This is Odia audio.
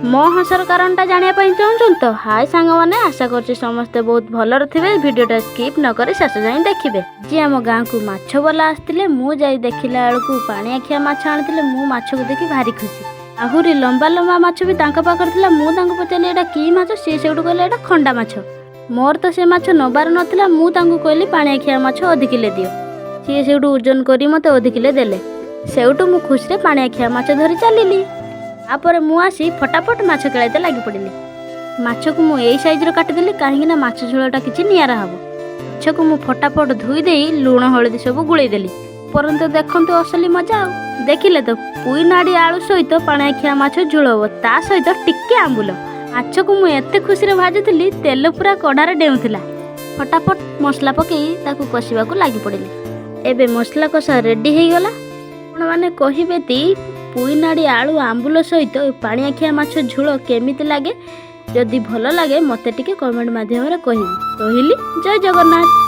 ମୋ ହସର କାରଣଟା ଜାଣିବା ପାଇଁ ଚାହୁଁଛନ୍ତି ତ? ହାଏ ସାଙ୍ଗମାନେ, ଆଶା କରୁଛି ସମସ୍ତେ ବହୁତ ଭଲରେ ଥିବେ। ଭିଡ଼ିଓଟା ସ୍କିପ୍ ନ କରି ଶେଷ ଯାଏଁ ଦେଖିବେ। ଆଜି ଆମ ଗାଁକୁ ମାଛ ବାଲା ଆସିଥିଲେ। ମୁଁ ଯାଇ ଦେଖିଲା ବେଳକୁ ପାଣିଆଖିଆ ମାଛ ଆଣିଥିଲେ। ମୁଁ ମାଛକୁ ଦେଖି ଭାରି ଖୁସି। ଆହୁରି ଲମ୍ବା ଲମ୍ବା ମାଛ ବି ତାଙ୍କ ପାଖରେ ଥିଲା। ମୁଁ ତାଙ୍କୁ ପଚାରିଲି, "ଏଇଟା କି ମାଛ?" ସିଏ ସେଇଠୁ କହିଲେ, "ଏଇଟା ଖଣ୍ଡା ମାଛ।" ମୋର ତ ସେ ମାଛ ନେବାର ନଥିଲା। ମୁଁ ତାଙ୍କୁ କହିଲି, "ପାଣିଆଖିଆ ମାଛ 1/2 କିଲୋ ଦିଅ।" ସିଏ ସେଇଠୁ ଓଜନ କରି ମୋତେ 1/2 କିଲୋ ଦେଲେ। ସେଇଠୁ ମୁଁ ଖୁସିରେ ପାଣିଆଖିଆ ମାଛ ଧରି ଚାଲିଲି। ତାପରେ ମୁଁ ଆସି ଫଟାଫଟ ମାଛ କେଳାଇତେ ଲାଗି ପଡ଼ିଲି। ମାଛକୁ ମୁଁ ଏଇ ସାଇଜ୍ର କାଟିଦେଲି, କାହିଁକି ନା ମାଛ ଝୋଳଟା କିଛି ନିଆରା ହେବ। ମାଛକୁ ମୁଁ ଫଟାଫଟ ଧୋଇ ଦେଇ ଲୁଣ ହଳଦୀ ସବୁ ଗୋଳେଇ ଦେଲି। ପରନ୍ତୁ ଦେଖନ୍ତୁ ଅସଲି ମଜା। ଆଉ ଦେଖିଲେ ତ, ପୁଇନାଡ଼ି ଆଳୁ ସହିତ ପାଣିଆଖିଆ ମାଛ ଝୋଳ ହେବ, ତା ସହିତ ଟିକେ ଆମ୍ବୁଲ। ମାଛକୁ ମୁଁ ଏତେ ଖୁସିରେ ଭାଜୁଥିଲି, ତେଲ ପୁରା କଢ଼ାରେ ଡେଉଁଥିଲା। ଫଟାଫଟ ମସଲା ପକେଇ ତାକୁ କଷିବାକୁ ଲାଗି ପଡ଼ିଲି। ଏବେ ମସଲା କଷା ରେଡ଼ି ହେଇଗଲା। ଆପଣମାନେ କହିବେ ତି, ପୁଇନାଡ଼ି ଆଳୁ ଆମ୍ବୁଲ ସହିତ ଏ ପାଣିଆଖିଆ ମାଛ ଝୋଳ କେମିତି ଲାଗେ? ଯଦି ଭଲ ଲାଗେ, ମୋତେ ଟିକେ କମେଣ୍ଟ ମାଧ୍ୟମରେ କହିବେ। ରହିଲି, ଜୟ ଜଗନ୍ନାଥ।